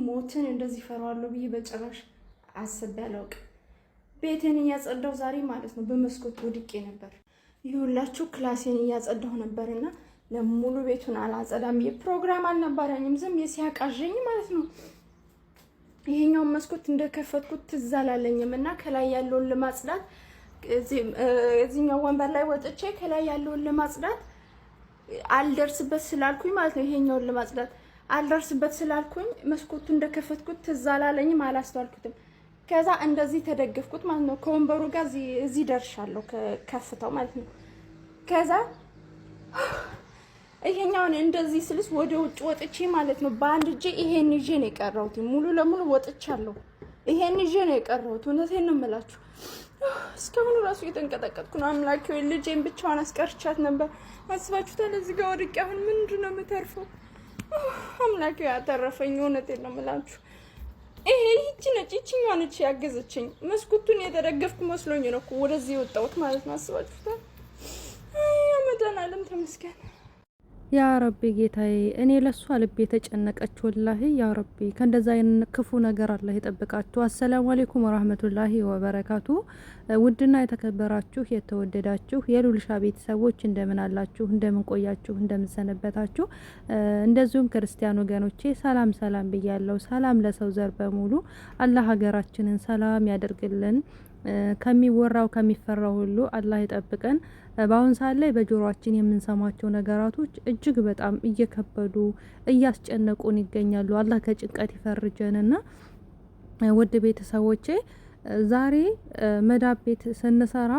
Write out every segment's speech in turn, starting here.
ሞትን እንደዚህ ፈራዋለሁ ብዬ በጭራሽ አስቤ አላውቅም። ቤቴን እያጸዳሁ ዛሬ ማለት ነው በመስኮት ወድቄ ነበር። ይሁላችሁ ክላሴን እያጸዳሁ ነበርና ለሙሉ ቤቱን አላጸዳም ብዬ ፕሮግራም አልነበረኝም። ዝም ሲያቃዠኝ ማለት ነው ይሄኛውን መስኮት እንደከፈትኩት ትዝ አላለኝም እና ከላይ ያለውን ለማጽዳት እዚህኛው ወንበር ላይ ወጥቼ ከላይ ያለውን ለማጽዳት አልደርስበት ስላልኩኝ ማለት ነው ይሄኛውን ለማጽዳት አልደርስበት ስላልኩኝ መስኮቱ እንደከፈትኩት ትዝ አላለኝም፣ አላስተዋልኩትም። ከዛ እንደዚህ ተደገፍኩት ማለት ነው። ከወንበሩ ጋር እዚህ ደርሻለሁ፣ ከፍተው ማለት ነው። ከዛ ይሄኛውን እንደዚህ ስልስ ወደ ውጭ ወጥቼ ማለት ነው በአንድ እጄ ይሄን ይዤ ነው የቀረሁት። ሙሉ ለሙሉ ወጥቻለሁ። ይሄን ይዤ ነው የቀረሁት። እውነቴን ነው የምላችሁ። እስካሁን ራሱ እየተንቀጠቀጥኩ ነው። አምላኬ ወይ ልጄን ብቻዋን አስቀርቻት ነበር። አስባችሁታል? እዚህ ጋር ወድቄ አሁን ምንድን ነው የምተርፈው? አምላኬ ያተረፈኝ። እውነቴን ነው የምላችሁ። ይሄ ይቺ ነች፣ ይቺኛዋ ነች ያገዘችኝ። መስኮቱን የተደገፍኩ መስሎኝ ነው እኮ ወደዚህ የወጣሁት ማለት ነው። አስባችሁታል? አይ መድኃኒዓለም ተመስገን። ያ ረቢ ጌታዬ፣ እኔ ለሷ ልቤ የተጨነቀች ወላሂ። ያ ረቢ ከእንደዛ አይነት ክፉ ነገር አላህ ይጠብቃችሁ። አሰላሙ አለይኩም ወራህመቱላሂ ወበረካቱ። ውድና የተከበራችሁ የተወደዳችሁ የሉልሻ ቤተሰቦች እንደምን አላችሁ? እንደምን ቆያችሁ? እንደምን ሰነበታችሁ? እንደዚሁም ክርስቲያን ወገኖቼ ሰላም ሰላም ብያለሁ። ሰላም ለሰው ዘር በሙሉ አላህ ሀገራችንን ሰላም ያደርግልን። ከሚወራው ከሚፈራው ሁሉ አላህ ይጠብቀን። በአሁን ሰዓት ላይ በጆሮአችን የምንሰማቸው ነገራቶች እጅግ በጣም እየከበዱ እያስጨነቁን ይገኛሉ። አላህ ከጭንቀት ይፈርጀንና ውድ ቤተሰቦቼ ዛሬ መዳብ ቤት ስንሰራ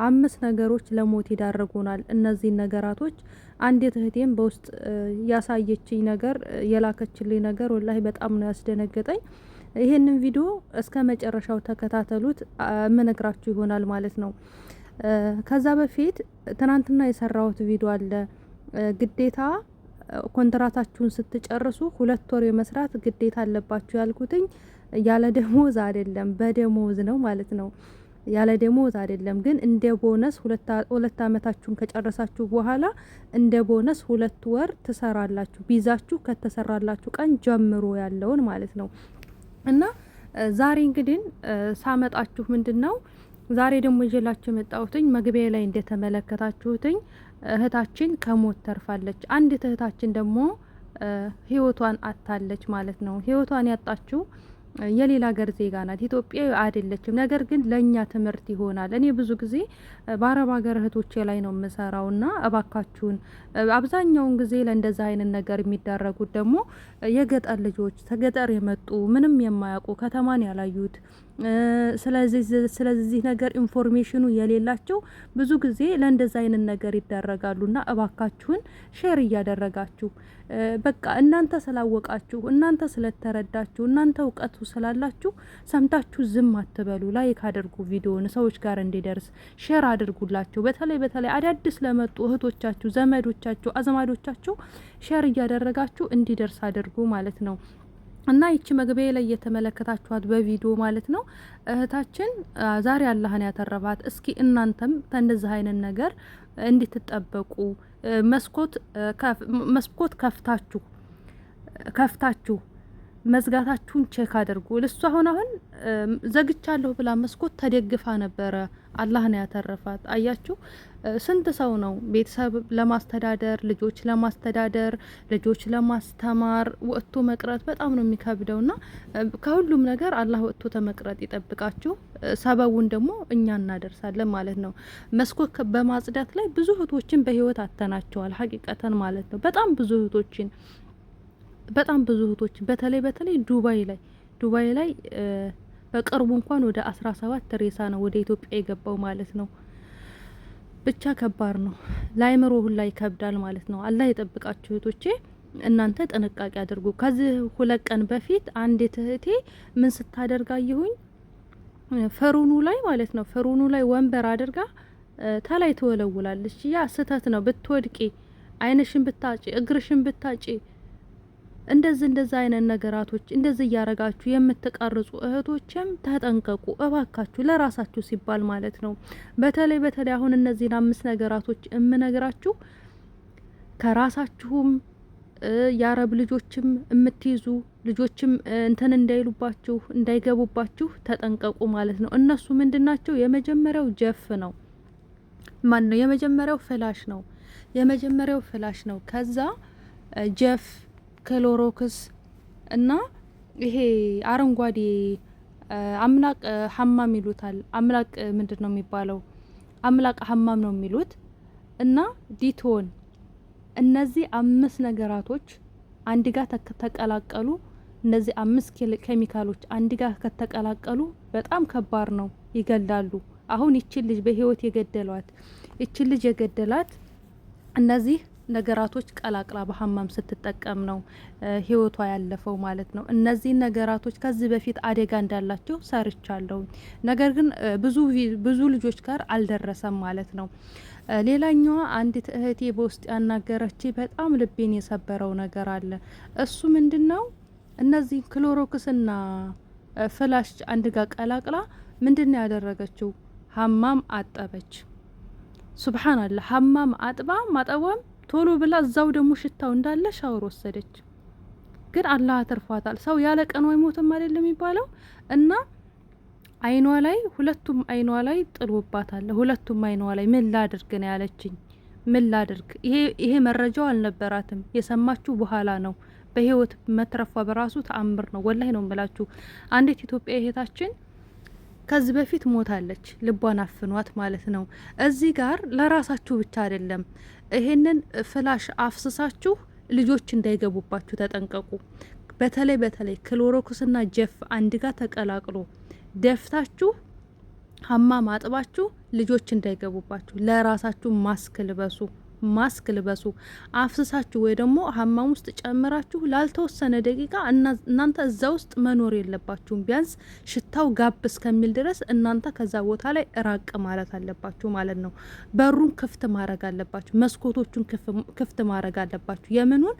አምስት ነገሮች ለሞት ይዳርጉናል። እነዚህን ነገራቶች አንዲት እህቴም በውስጥ ያሳየችኝ ነገር የላከችልኝ ነገር ወላሂ በጣም ነው ያስደነገጠኝ። ይሄንን ቪዲዮ እስከ መጨረሻው ተከታተሉት፣ እምነግራችሁ ይሆናል ማለት ነው። ከዛ በፊት ትናንትና የሰራሁት ቪዲዮ አለ። ግዴታ ኮንትራታችሁን ስትጨርሱ 2 ወር የመስራት ግዴታ አለባችሁ ያልኩትኝ ያለ ደሞዝ አይደለም፣ በደሞዝ ነው ማለት ነው። ያለ ደሞዝ አይደለም ግን እንደ ቦነስ 2 አመታችሁን ከጨረሳችሁ በኋላ እንደ ቦነስ 2 ወር ትሰራላችሁ። ቪዛችሁ ከተሰራላችሁ ቀን ጀምሮ ያለውን ማለት ነው። እና ዛሬ እንግዲህ ሳመጣችሁ ምንድን ነው ዛሬ ደግሞ ይዤላችሁ የመጣሁትኝ መግቢያ ላይ እንደተመለከታችሁትኝ እህታችን ከሞት ተርፋለች። አንዲት እህታችን ደግሞ ህይወቷን አታለች ማለት ነው። ህይወቷን ያጣችው የሌላ ሀገር ዜጋ ናት፣ ኢትዮጵያዊ አይደለችም። ነገር ግን ለእኛ ትምህርት ይሆናል። እኔ ብዙ ጊዜ በአረብ ሀገር እህቶቼ ላይ ነው የምሰራው እና እባካችሁን አብዛኛውን ጊዜ ለእንደዛ አይነት ነገር የሚዳረጉት ደግሞ የገጠር ልጆች ከገጠር የመጡ ምንም የማያውቁ ከተማን ያላዩት ስለዚህ ነገር information ኑ የሌላቸው ብዙ ጊዜ ለእንደዛ አይነት ነገር ይዳረጋሉና እባካችሁን share እያደረጋችሁ በቃ እናንተ ስላወቃችሁ እናንተ ስለተረዳችሁ እናንተ እውቀቱ ስላላችሁ ሰምታችሁ ዝም አትበሉ። like አድርጉ፣ ቪዲዮን ሰዎች ጋር እንዲደርስ share አድርጉላቸው። በተለይ በተለይ አዳዲስ ለመጡ እህቶቻችሁ፣ ዘመዶቻችሁ፣ አዝማዶቻችሁ share እያደረጋችሁ እንዲደርስ አድርጉ ማለት ነው። እና ይቺ መግቢያ ላይ የተመለከታችኋት በቪዲዮ ማለት ነው እህታችን ዛሬ አላህን ያተረፋት። እስኪ እናንተም ከእንደዚህ አይነት ነገር እንድትጠበቁ መስኮት ከፍታችሁ ከፍታችሁ መዝጋታችሁን check አድርጉ። ልሷ አሁን አሁን ዘግቻለሁ ብላ መስኮት ተደግፋ ነበረ። አላህ ነው ያተረፋት። አያችሁ ስንት ሰው ነው ቤተሰብ ለማስተዳደር ልጆች ለማስተዳደር ልጆች ለማስተማር ወጥቶ መቅረት በጣም ነው የሚከብደው። ና ከሁሉም ነገር አላህ ወጥቶ ተመቅረት ይጠብቃችሁ። ሰበቡን ደግሞ እኛ እናደርሳለን ማለት ነው። መስኮት በማጽዳት ላይ ብዙ እህቶችን በህይወት አተናቸዋል። ሀቂቀተን ማለት ነው። በጣም ብዙ እህቶችን በጣም ብዙ እህቶች በተለይ በተለይ ዱባይ ላይ ዱባይ ላይ በቅርቡ እንኳን ወደ 17 ሬሳ ነው ወደ ኢትዮጵያ የገባው ማለት ነው። ብቻ ከባድ ነው፣ ለአይምሮ ሁላ ይከብዳል ማለት ነው። አላህ የጠብቃችሁ እህቶቼ፣ እናንተ ጥንቃቄ አድርጉ። ከዚህ 2 ቀን በፊት አንዲት እህቴ ምን ስታደርግ አየሁኝ? ፈሩኑ ላይ ማለት ነው፣ ፈሩኑ ላይ ወንበር አድርጋ ተላይ ትወለውላለች። ያ ስህተት ነው። ብትወድቂ፣ አይንሽን ብታጪ፣ እግርሽን ብታጪ እንደዚህ እንደዚህ አይነት ነገራቶች እንደዚህ እያረጋችሁ የምትቀርጹ እህቶችም ተጠንቀቁ እባካችሁ፣ ለራሳችሁ ሲባል ማለት ነው። በተለይ በተለይ አሁን እነዚህን አምስት ነገራቶች የምነግራችሁ ከራሳችሁም የአረብ ልጆችም የምትይዙ ልጆችም እንትን እንዳይሉባችሁ እንዳይገቡባችሁ ተጠንቀቁ ማለት ነው። እነሱ ምንድን ናቸው? የመጀመሪያው ጀፍ ነው። ማን ነው? የመጀመሪያው ፍላሽ ነው። የመጀመሪያው ፍላሽ ነው። ከዛ ጀፍ፣ ክሎሮክስ እና ይሄ አረንጓዴ አምላቅ حمام ይሉታል። አምላቅ ምንድን ነው የሚባለው? አምላቅ حمام ነው የሚሉት እና ዲቶን፣ እነዚህ አምስት ነገራቶች አንድ ጋር ተቀላቀሉ። እነዚህ አምስት ኬሚካሎች አንድ ጋር ከተቀላቀሉ በጣም ከባድ ነው፣ ይገላሉ። አሁን ይችን ልጅ በህይወት የገደሏት፣ ይችን ልጅ የገደላት እነዚህ ነገራቶች ቀላቅላ በ حمام ስትጠቀም ነው ህይወቷ ያለፈው ማለት ነው። እነዚህ ነገራቶች ከዚህ በፊት አደጋ እንዳላቸው ሰርቻለሁ። ነገር ግን ብዙ ብዙ ልጆች ጋር አልደረሰም ማለት ነው። ሌላኛዋ አንዲት እህቴ በውስጥ ያናገረች በጣም ልቤን የሰበረው ነገር አለ። እሱ ምንድን ነው? እነዚህ ክሎሮክስና ፍላሽ አንድ ጋር ቀላቅላ ምንድን ነው ያደረገችው? حمام አጠበች። سبحان الله፣ حمام አጥባ ማጠቧም ቶሎ ብላ እዛው ደግሞ ሽታው እንዳለ ሻወር ወሰደች። ግን አላህ አትርፏታል። ሰው ያለ ቀኑ አይሞትም አይደለም የሚባለው? እና አይኗ ላይ፣ ሁለቱም አይኗ ላይ ጥሎባታል። ሁለቱም አይኗ ላይ። ምን ላድርግ ነው ያለችኝ። ምን ላድርግ? ይሄ መረጃው አልነበራትም። የሰማችሁ በኋላ ነው። በህይወት መትረፏ በራሱ ተአምር ነው። ወላሂ ነው የምላችሁ። አንዲት ኢትዮጵያ እህታችን ከዚህ በፊት ሞታለች፣ ልቧን አፍኗት ማለት ነው። እዚህ ጋር ለራሳችሁ ብቻ አይደለም፣ ይሄንን ፍላሽ አፍስሳችሁ ልጆች እንዳይገቡባችሁ ተጠንቀቁ። በተለይ በተለይ ክሎሮክስና ጀፍ አንድ ጋር ተቀላቅሎ ደፍታችሁ حمام አጥባችሁ ልጆች እንዳይገቡባችሁ ለራሳችሁ ማስክ ልበሱ። ማስክ ልበሱ። አፍስሳችሁ ወይ ደግሞ حمام ውስጥ ጨምራችሁ ላልተወሰነ ደቂቃ እናንተ እዛ ውስጥ መኖር የለባችሁም። ቢያንስ ሽታው ጋብ እስከሚል ድረስ እናንተ ከዛ ቦታ ላይ ራቅ ማለት አለባችሁ ማለት ነው። በሩን ክፍት ማድረግ አለባችሁ። መስኮቶቹን ክፍት ማድረግ አለባችሁ። የምኑን?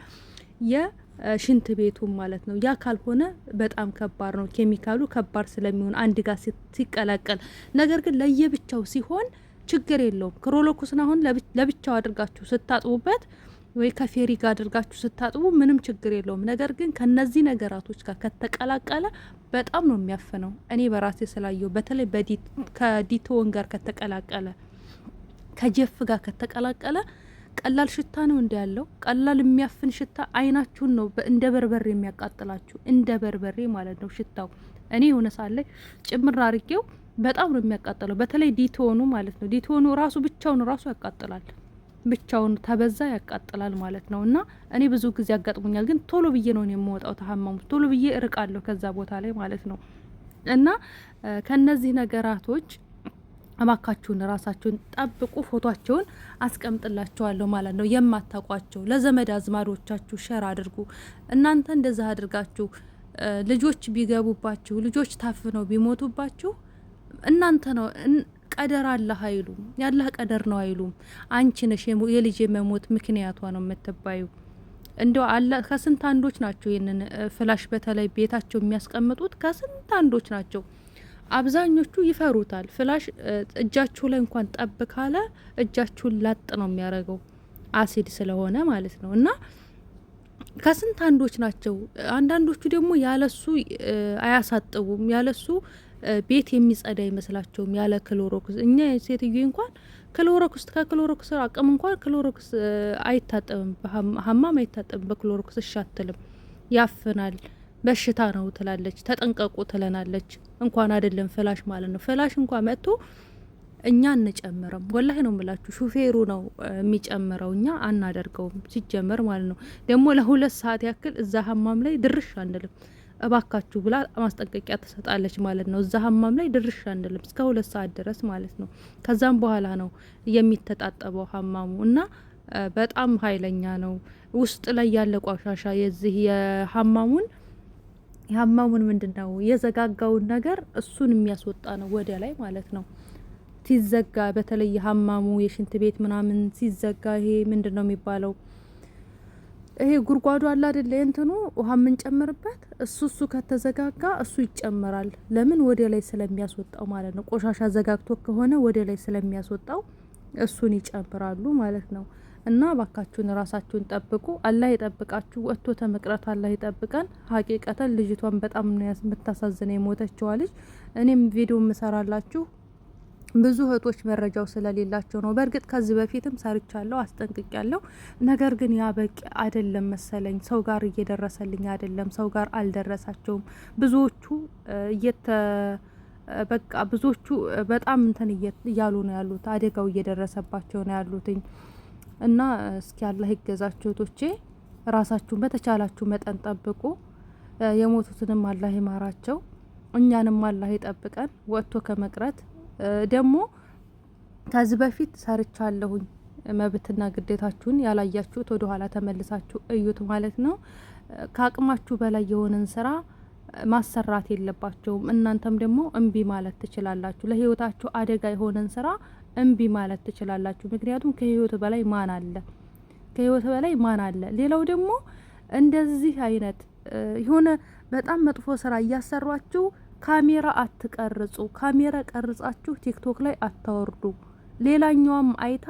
የሽንት ቤቱን ማለት ነው። ያ ካልሆነ በጣም ከባድ ነው። ኬሚካሉ ከባድ ስለሚሆን አንድ ጋር ሲቀላቀል። ነገር ግን ለየብቻው ሲሆን ችግር የለውም። ክሮሎኩስን አሁን ለብቻው አድርጋችሁ ስታጥቡበት ወይ ከፌሪ ጋር አድርጋችሁ ስታጥቡ ምንም ችግር የለውም። ነገር ግን ከነዚህ ነገራቶች ጋር ከተቀላቀለ በጣም ነው የሚያፍነው። እኔ በራሴ ስላየው በተለይ ከዲቶን ጋር ከተቀላቀለ፣ ከጀፍ ጋር ከተቀላቀለ ቀላል ሽታ ነው እንዲ ያለው፣ ቀላል የሚያፍን ሽታ አይናችሁን ነው እንደ በርበሬ የሚያቃጥላችሁ፣ እንደ በርበሬ ማለት ነው ሽታው። እኔ የሆነ ሳለ ጭምር አርጌው በጣም ነው የሚያቃጥለው። በተለይ ዲቶኑ ማለት ነው። ዲቶኑ ራሱ ብቻውን ራሱ ያቃጥላል። ብቻውን ተበዛ ያቃጥላል ማለት ነው። እና እኔ ብዙ ጊዜ ያጋጥሙኛል፣ ግን ቶሎ ብዬ ነው የምወጣው ከ حمام ኡ፣ ቶሎ ብዬ እርቃለሁ ከዛ ቦታ ላይ ማለት ነው። እና ከነዚህ ነገራቶች እባካችሁን ራሳችሁን ጠብቁ። ፎቷቸውን አስቀምጥላችኋለሁ ማለት ነው። የማታውቋቸው ለዘመድ አዝማዶቻችሁ share አድርጉ። እናንተ እንደዛ አድርጋችሁ ልጆች ቢገቡባችሁ፣ ልጆች ታፍነው ቢሞቱባችሁ እናንተ ነው ቀደር አላህ አይሉም፣ ያላህ ቀደር ነው አይሉም። አንቺ ነሽ የልጅ መሞት ምክንያቷ ነው የምትባዩ። እንደው አላ ከስንት አንዶች ናቸው ይህንን ፍላሽ በተለይ ቤታቸው የሚያስቀምጡት፣ ከስንት አንዶች ናቸው። አብዛኞቹ ይፈሩታል። ፍላሽ እጃችሁ ላይ እንኳን ጠብ ካለ እጃችሁን ላጥ ነው የሚያደርገው አሲድ ስለሆነ ማለት ነው። እና ከስንት አንዶች ናቸው። አንዳንዶቹ ደግሞ ያለሱ አያሳጥቡም፣ ያለሱ ቤት የሚጸዳ አይመስላቸውም ያለ ክሎሮክስ። እኛ ሴትዮ እንኳን ክሎሮክስ ከክሎሮክስ አቅም እንኳን ክሎሮክስ አይታጠብም፣ حمام አይታጠብም በክሎሮክስ፣ እሺ አትልም፣ ያፍናል፣ በሽታ ነው ትላለች፣ ተጠንቀቁ ትለናለች። እንኳን አይደለም ፍላሽ ማለት ነው። ፍላሽ እንኳን መጥቶ እኛ አንጨምርም። ወላሂ ነው የምላችሁ፣ ሹፌሩ ነው የሚጨምረው፣ እኛ አናደርገውም ሲጀመር ማለት ነው። ደግሞ ለ2 ሰዓት ያክል እዛ حمام ላይ ድርሽ አንልም። እባካችሁ ብላ ማስጠንቀቂያ ትሰጣለች ማለት ነው። እዛ حمام ላይ ድርሽ አንልም እስከ 2 ሰዓት ድረስ ማለት ነው። ከዛም በኋላ ነው የሚተጣጠበው حمام ኡ እና በጣም ኃይለኛ ነው። ውስጥ ላይ ያለ ቆሻሻ የዚህ የحمام ኡን ምንድን ነው የዘጋጋውን ነገር እሱን የሚያስወጣ ነው ወደ ላይ ማለት ነው። ሲዘጋ በተለይ የحمام ኡ የሽንት ቤት ምናምን ሲዘጋ ይሄ ምንድን ነው የሚባለው፣ ይሄ ጉድጓዱ አለ አይደለ? እንትኑ ውሃ የምንጨምርበት እሱ ከተዘጋጋ እሱ ይጨመራል። ለምን? ወደ ላይ ስለሚያስወጣው ማለት ነው። ቆሻሻ ዘጋግቶ ከሆነ ወደ ላይ ስለሚያስወጣው እሱን ይጨምራሉ ማለት ነው። እና ባካችሁን ራሳችሁን ጠብቁ። አላህ ይጠብቃችሁ። ወጥቶ ተመቅረት አላህ ይጠብቀን። ሀቂቀተን ልጅቷን በጣም ነው የምታሳዝነው የሞተችዋ ልጅ። እኔም ቪዲዮ የምሰራላችሁ ብዙ እህቶች መረጃው ስለሌላቸው ነው። በእርግጥ ከዚህ በፊትም ሰርቻለሁ፣ አስጠንቅቄያለሁ። ነገር ግን ያ በቂ አይደለም መሰለኝ። ሰው ጋር እየደረሰልኝ አይደለም፣ ሰው ጋር አልደረሳቸውም። ብዙዎቹ እየተ በቃ ብዙዎቹ በጣም እንትን እያሉ ነው ያሉት፣ አደጋው እየደረሰባቸው ነው ያሉትኝ። እና እስኪ አላህ ይገዛችሁ እህቶቼ፣ ራሳችሁን በተቻላችሁ መጠን ጠብቁ። የሞቱትንም አላህ ይማራቸው፣ እኛንም አላህ ይጠብቀን ወጥቶ ከመቅረት። ደግሞ ከዚህ በፊት ሰርቻለሁኝ። መብትና ግዴታችሁን ያላያችሁት ወደ ኋላ ተመልሳችሁ እዩት ማለት ነው። ከአቅማችሁ በላይ የሆነን ስራ ማሰራት የለባቸውም። እናንተም ደግሞ እምቢ ማለት ትችላላችሁ። ለህይወታችሁ አደጋ የሆነን ስራ እምቢ ማለት ትችላላችሁ። ምክንያቱም ከህይወት በላይ ማን አለ? ከህይወት በላይ ማን አለ? ሌላው ደግሞ እንደዚህ አይነት የሆነ በጣም መጥፎ ስራ እያሰሯችሁ ካሜራ አትቀርጹ። ካሜራ ቀርጻችሁ ቲክቶክ ላይ አታወርዱ። ሌላኛዋም አይታ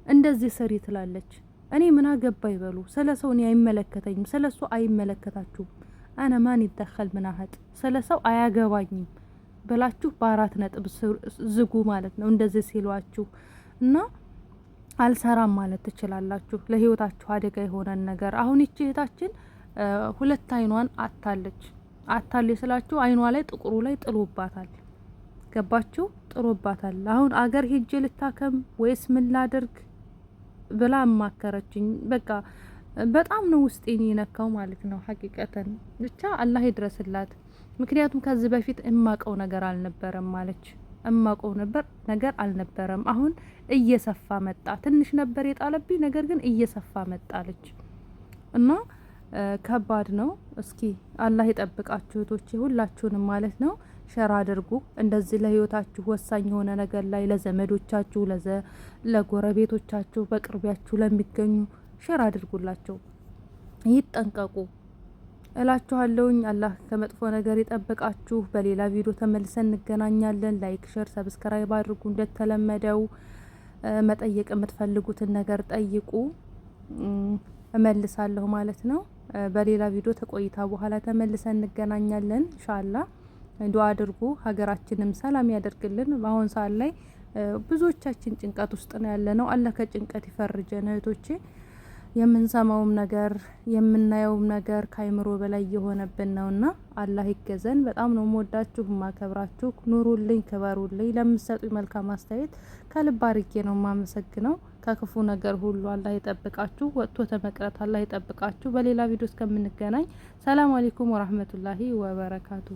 እንደዚህ ስሪ ትላለች። እኔ ምን አገባ ይበሉ። ስለ ሰው እኔ አይመለከተኝም፣ ስለ እሱ አይመለከታችሁም። አነ ማን ይደኸል ምናህጥ ስለ ሰው አያገባኝም ብላችሁ በአራት ነጥብ ዝጉ ማለት ነው። እንደዚህ ሲሏችሁ እና አልሰራም ማለት ትችላላችሁ። ለህይወታችሁ አደጋ የሆነን ነገር አሁን ይቺ እህታችን ሁለት አይኗን አታለች። አታለች ስላችሁ አይኗ ላይ ጥቁሩ ላይ ጥሎባታል። ገባችሁ? ጥሎባታል። አሁን አገር ሄጄ ልታከም ወይስ ምን ላድርግ ብላ አማከረችኝ። በቃ በጣም ነው ውስጤን የነካው ማለት ነው። ሀቂቀተን ብቻ አላህ ይድረስላት። ምክንያቱም ከዚህ በፊት እማቀው ነገር አልነበረም ማለች። እማቀው ነበር ነገር አልነበረም። አሁን እየሰፋ መጣ። ትንሽ ነበር የጣለብኝ፣ ነገር ግን እየሰፋ መጣለች እና ከባድ ነው። እስኪ አላህ ይጠብቃችሁ እህቶቼ ሁላችሁንም ማለት ነው። share አድርጉ። እንደዚህ ለህይወታችሁ ወሳኝ የሆነ ነገር ላይ ለዘመዶቻችሁ፣ ለጎረቤቶቻችሁ፣ በቅርቢያችሁ ለሚገኙ share አድርጉላቸው፣ ይጠንቀቁ እላችኋለሁኝ። አላህ ከመጥፎ ነገር ይጠብቃችሁ። በሌላ ቪዲዮ ተመልሰን እንገናኛለን። like፣ share፣ subscribe አድርጉ። እንደተለመደው መጠየቅ የምትፈልጉትን ነገር ጠይቁ፣ እመልሳለሁ ማለት ነው። በሌላ ቪዲዮ ተቆይታ በኋላ ተመልሰን እንገናኛለን። ኢንሻአላህ ዱአ አድርጉ። ሀገራችንም ሰላም ያደርግልን። በአሁን ሰዓት ላይ ብዙዎቻችን ጭንቀት ውስጥ ነው ያለነው። አላህ ከጭንቀት ይፈርጀን እህቶቼ። የምንሰማውም ነገር የምናየውም ነገር ከአይምሮ በላይ የሆነብን ነውና አላህ ይገዘን። በጣም ነው የምወዳችሁ የማከብራችሁ። ኑሩልኝ፣ ክበሩልኝ። ለምትሰጡኝ መልካም አስተያየት ከልብ አርጌ ነው የማመሰግነው። ከክፉ ነገር ሁሉ አላህ ይጠብቃችሁ። ወጥቶ ተመቅረት አላህ ይጠብቃችሁ። በሌላ ቪዲዮ እስከምንገናኝ ሰላም አለይኩም ወራህመቱላሂ ወበረካቱ።